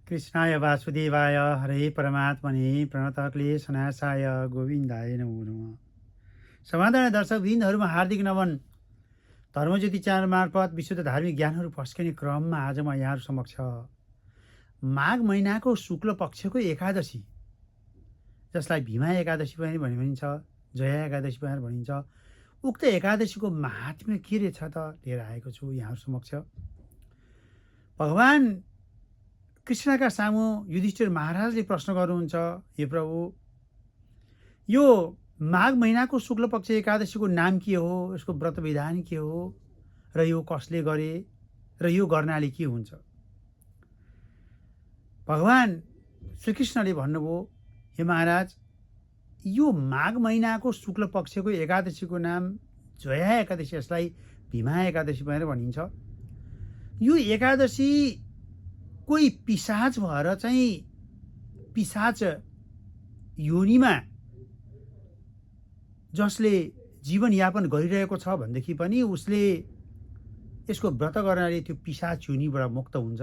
कृष्णाय वासुदेवाय हरे परमात्मने प्रणतक्लेशनाशाय गोविन्दाय नमो नमः। समाधान दर्शक वृन्दहरूमा हार्दिक नमन। धर्मज्योति च्यानल मार्फत विशुद्ध धार्मिक ज्ञानहरू पस्किने क्रममा आज म यहाँहरू समक्ष माघ महिनाको शुक्ल पक्षको एकादशी, जसलाई भीमा एकादशी पनि भनिन्छ, जया एकादशी पनि भनिन्छ, उक्त एकादशीको महात्म्य के रहेछ त लिएर आएको छु यहाँहरू समक्ष। भगवान कृष्णका सामु युधिष्ठिर महाराजले प्रश्न गर्नुहुन्छ, हे प्रभु, यो माघ महिनाको शुक्ल पक्ष एकादशीको नाम के हो, यसको व्रत विधान के हो र यो कसले गरे र यो गर्नाले के हुन्छ। भगवान श्रीकृष्णले भन्नुभयो, हे महाराज, यो माघ महिनाको शुक्ल पक्षको एकादशीको नाम जया एकादशी, यसलाई भीमा एकादशी भनेर भनिन्छ। यो एकादशी कोही पिशाच भएर चाहिँ पिशाच योनिमा जसले जीवनयापन गरिरहेको छ भनेदेखि पनि उसले यसको व्रत गर्नाले त्यो पिशाच योनिबाट मुक्त हुन्छ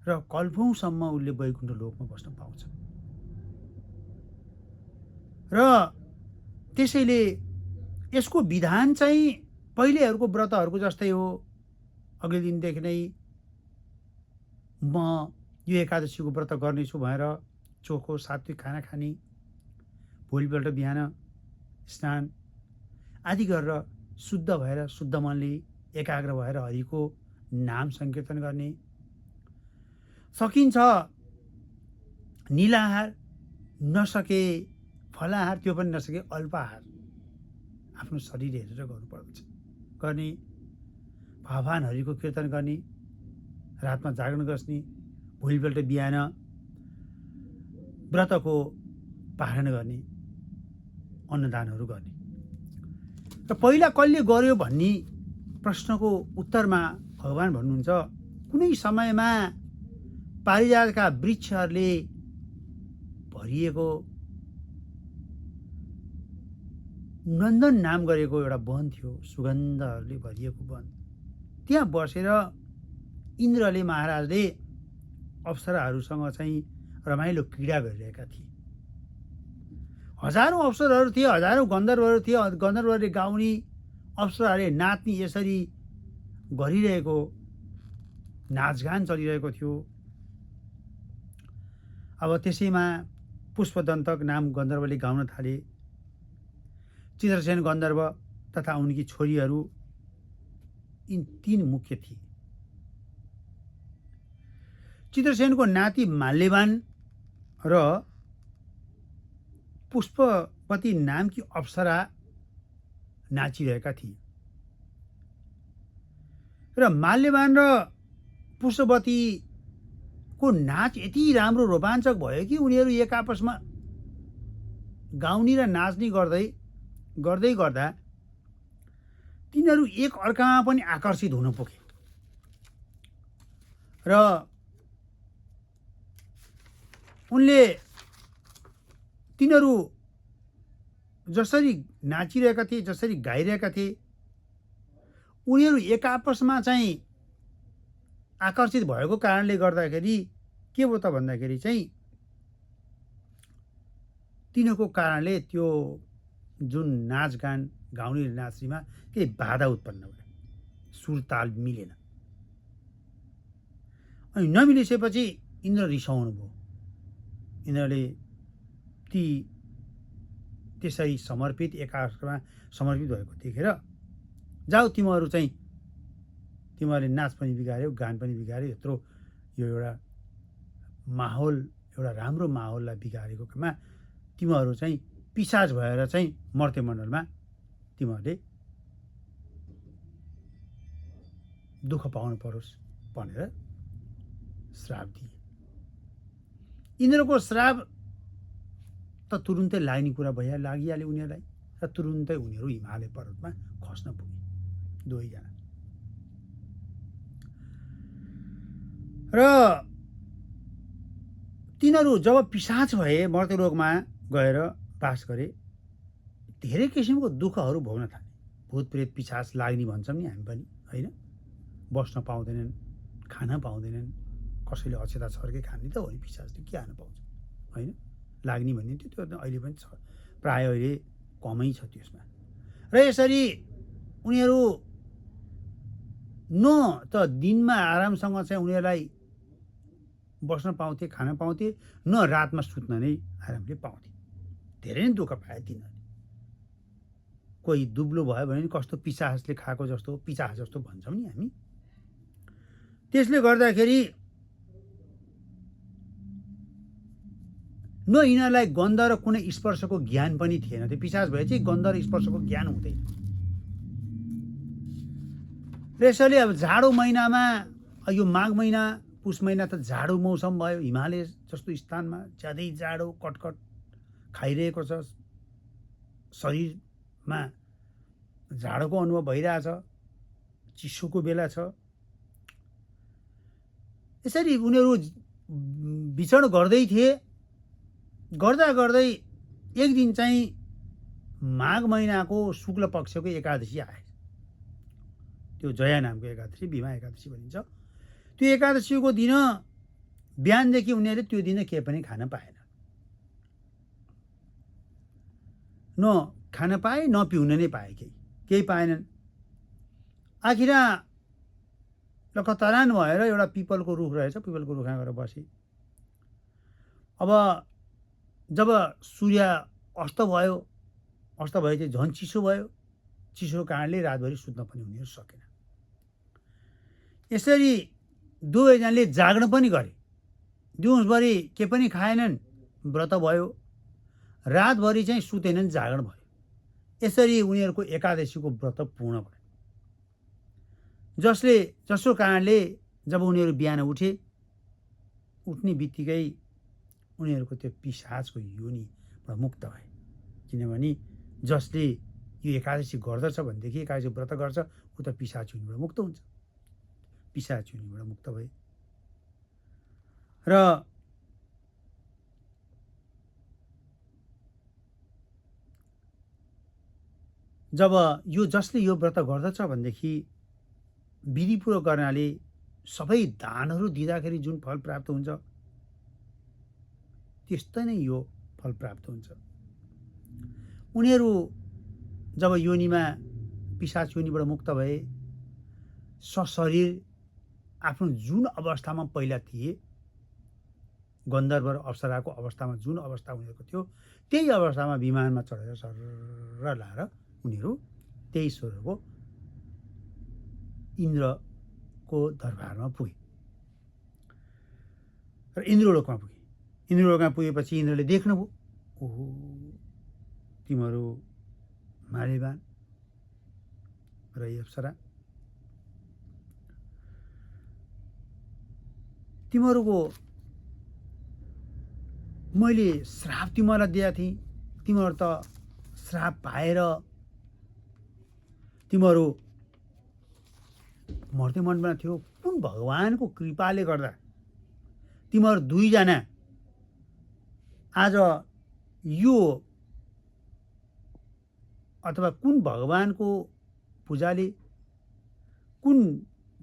र कल्पौँसम्म उसले वैकुण्ठ लोकमा बस्न पाउँछ। र त्यसैले यसको विधान चाहिँ पहिलेहरूको व्रतहरूको जस्तै हो। अघिल्लो दिनदेखि नै म यो एकादशीको व्रत गर्नेछु भनेर चोखो सात्विक खाना खाने, भोलिपल्ट बिहान स्नान आदि गरेर शुद्ध भएर शुद्ध मनले एकाग्र भएर हरिको नाम सङ्कीर्तन गर्ने, सकिन्छ निलाहार, नसके फलाहार, त्यो पनि नसके अल्पाहार आफ्नो शरीर हेरेर गर्नुपर्दछ गर्ने, भगवान हरिको कीर्तन गर्ने, रातमा जागरण बस्ने, भोलिपल्ट बिहान व्रतको पारण गर्ने, अन्नदानहरू गर्ने। र पहिला कहिले गर्यो भन्ने प्रश्नको उत्तरमा भगवान भन्नुहुन्छ, कुनै समयमा पारिजातका वृक्षहरूले भरिएको नन्दन नाम गरेको एउटा वन थियो, सुगन्धहरूले भरिएको वन। त्यहाँ बसेर इन्द्रले, महाराजले अप्सराहरूसँग चाहिँ रमाइलो क्रीडा गरिरहेका थिए। हजारौँ अप्सराहरू थिए, हजारौँ गन्धर्वहरू थिए। गन्धर्वहरूले गाउने, अप्सराहरूले नाच्ने, यसरी गरिरहेको नाचगान चलिरहेको थियो। अब त्यसैमा पुष्पदन्तक नाम गन्धर्वले गाउन थाले। चित्रसेन गन्धर्व तथा उनकी छोरीहरू यी तीन मुख्य थिए। चित्रसेनको नाति माल्यवान र पुष्पवती नामकी अप्सरा नाचिरहेका थिए। र माल्यवान र पुष्पवतीको नाच यति राम्रो रोमाञ्चक भयो कि उनीहरू एक आपसमा गाउने र नाच्ने गर्दै गर्दा तिनीहरू एक अर्कामा पनि आकर्षित हुन पुगे। र उनले तिनीहरू जसरी नाचिरहेका थिए, जसरी गाइरहेका थिए, उनीहरू एक आपसमा चाहिँ आकर्षित भएको कारणले गर्दाखेरि के भयो त भन्दाखेरि चाहिँ तिनीहरूको कारणले त्यो जुन नाचगान गाउने नाच्नेमा केही बाधा उत्पन्न भयो, सुर ताल मिलेन। अनि नमिलिसकेपछि इन्द्र रिसाउनु भयो। इन्द्रले त्यसरी समर्पित, एकाअर्कामा समर्पित भएको देखेर, जाऊ तिमीहरू चाहिँ, तिमीहरूले नाच पनि बिगार्यो, गान पनि बिगार्यो, यत्रो यो एउटा माहौल, एउटा राम्रो माहौललाई बिगारेकोमा तिमीहरू चाहिँ पिशाच भएर चाहिँ मर्त्यमण्डलमा तिमीहरूले दुःख पाउनु परोस् भनेर श्राप दिए। इन्द्रको श्राप त तुरुन्तै लाग्ने कुरा लागिहाल्यो उनीहरूलाई, र तुरुन्तै उनीहरू हिमालय पर्वतमा खस्न पुगे दुवैजना। र तिनीहरू जब पिशाच भए, मर्त्यलोकमा गएर बास गरे, धेरै किसिमको दुःखहरू भोग्न थाले। भूत प्रेत पिशाच लाग्ने भन्छौँ नि हामी पनि, होइन? बस्न पाउँदैनन्, खान पाउँदैनन्, कसैले अक्षता छर्के खाने त हो नि, पिशाचले के खान पाउँछ होइन, लाग्ने भन्ने त्यो अहिले पनि छ, प्रायः अहिले कमै छ त्यसमा। र यसरी उनीहरू न त दिनमा आरामसँग चाहिँ उनीहरूलाई बस्न पाउँथे, खान पाउँथे, न रातमा सुत्न नै आरामले पाउँथे। धेरै नै दुःख पाए तिनीहरूले। कोही दुब्लो भयो भने कस्तो पिशाचले खाएको जस्तो, पिशाच जस्तो भन्छौँ नि हामी। त्यसले गर्दाखेरि न यिनीहरूलाई गन्ध र कुनै स्पर्शको ज्ञान पनि थिएन। त्यो पिशाच भए चाहिँ गन्ध र स्पर्शको ज्ञान हुँदैन। र यसैले अब जाडो महिनामा, यो माघ महिना पुष महिना त जाडो मौसम भयो, हिमालय जस्तो स्थानमा ज्यादै जाडो कटकट खाइरहेको छ, शरीरमा जाडोको अनुभव भइरहेछ, चिसोको बेला छ। यसरी उनीहरू विचरण गर्दै थिए। गर्दा गर्दै एक दिन चाहिँ माघ महिनाको शुक्ल पक्षको एकादशी आए। त्यो जया नामको एकादशी, भीमा एकादशी भनिन्छ। त्यो एकादशीको दिन बिहानदेखि उनीहरूले त्यो दिन केही पनि खान पाएन, न खान पाए न पिउन नै पाए, केही पाएनन्। आखिर लखतरान भएर एउटा पिपलको रुख रहेछ, पिपलको रुखमा गएर बसे। अब जब सूर्य अस्त भयो, अस्त भए चाहिँ झन् चिसो भयो, चिसोको कारणले रातभरि सुत्न पनि उनीहरू सकेन। यसरी दुवैजनाले जाग्न पनि गरे, दिउँसभरि के पनि खाएनन्, व्रत भयो, रातभरि चाहिँ सुतेनन्, जागरण भयो। यसरी उनीहरूको एकादशीको व्रत पूर्ण भयो। जसो कारणले जब उनीहरू बिहान उठ्ने बित्तिकै उनीहरूको त्यो पिशाचको योनिबाट मुक्त भए। किनभने जसले यो एकादशी गर्दछ भनेदेखि, एकादशी व्रत गर्छ, ऊ त पिशाच योनिबाट मुक्त हुन्छ। पिशाच योनिबाट मुक्त भए। र जब जसले यो व्रत गर्दछ भनेदेखि विधिपूर्वक गर्नाले सबै दानहरू दिँदाखेरि जुन फल प्राप्त हुन्छ, त्यस्तै नै यो फल प्राप्त हुन्छ। उनीहरू जब योनिमा पिशाच योनिबाट मुक्त भए, सशरीर आफ्नो जुन अवस्थामा पहिला थिए, गन्धर्व र अप्सराको अवस्थामा जुन अवस्था उनीहरूको थियो, त्यही अवस्थामा विमानमा चढेर सरर लाएर उनीहरू त्यही स्वरको इन्द्रको दरबारमा पुगे र इन्द्रलोकमा पुगे। इन्द्रलोकमा पुगेपछि इन्द्रले देख्नुभयो, ओहो तिमीहरू माल्यवान र अप्सरा, तिमीहरूको मैले श्राप तिमीहरूलाई दिएको थिएँ, तिमीहरू त श्राप पाएर तिमीहरू मर्दै मनमा थियो। कुन भगवानको कृपाले गर्दा तिमीहरू दुईजना आज यो, अथवा कुन भगवानको पूजाले, कुन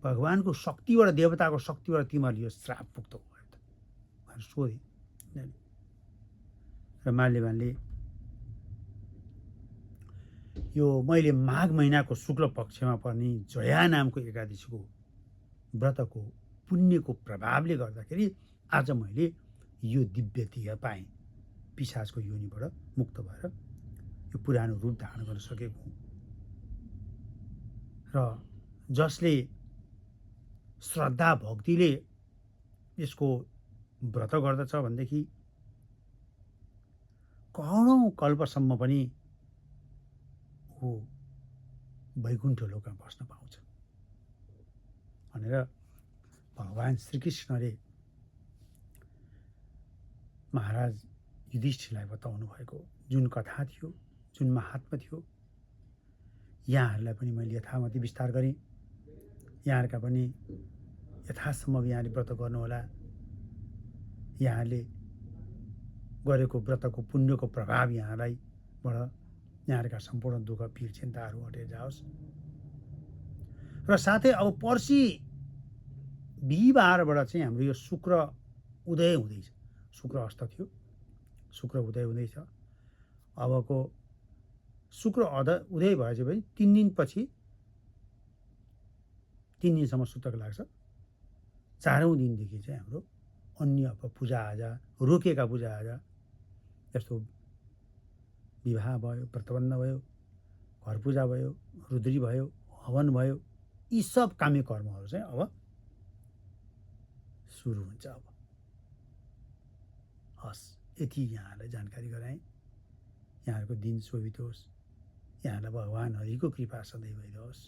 भगवानको शक्तिबाट, देवताको शक्तिबाट तिमीहरूले यो श्राप मुक्त भयो त भनेर सोधे। र माल्यवानले यो मैले माघ महिनाको शुक्ल पक्षमा पर्ने जया नामको एकादशीको व्रतको पुण्यको प्रभावले गर्दाखेरि आज मैले यो दिव्य देह पाएँ, पिशाचको योनिबाट मुक्त भएर यो पुरानो रूप धारण गर्न सकेको हुँ। र जसले श्रद्धा भक्तिले यसको व्रत गर्दछ भनेदेखि करोडौँ कल्पसम्म पनि ऊ वैकुण्ठ लोकमा बस्न पाउँछ भनेर भगवान श्रीकृष्णले महाराज युधिष्ठिरलाई बताउनु भएको जुन कथा थियो, जुन महात्मा थियो, यहाँहरूलाई पनि मैले यथामति विस्तार गरेँ। यहाँहरूका पनि यथासम्भव यहाँले व्रत गर्नुहोला। यहाँले गरेको व्रतको पुण्यको प्रभाव यहाँलाईबाट यहाँहरूका सम्पूर्ण दुःख पीड चिन्ताहरू हटेर जाओस्। र साथै अब पर्सि बिहिबारबाट चाहिँ हाम्रो यो शुक्र उदय हुँदैछ। शुक्र अस्त थियो, शुक्र उदय हुँदैछ। अबको शुक्र उदय भएपछि पनि 3 दिनपछि 3 दिनसम्म सूतक लाग्छ। 4औं दिनदेखि चाहिँ हाम्रो अन्य अब पूजाआजा, रोकिएका पूजाआजा जस्तो विवाह भयो, व्रतबन्ध भयो, घर पूजा भयो, रुद्री भयो, हवन भयो, यी सब काम्य कर्महरू चाहिँ अब सुरु हुन्छ। अब हस्, यति यहाँहरूलाई जानकारी गराएँ। यहाँहरूको दिन शोभित होस्। यहाँहरूलाई भगवान् हरिको कृपा सधैँ भइरहोस्।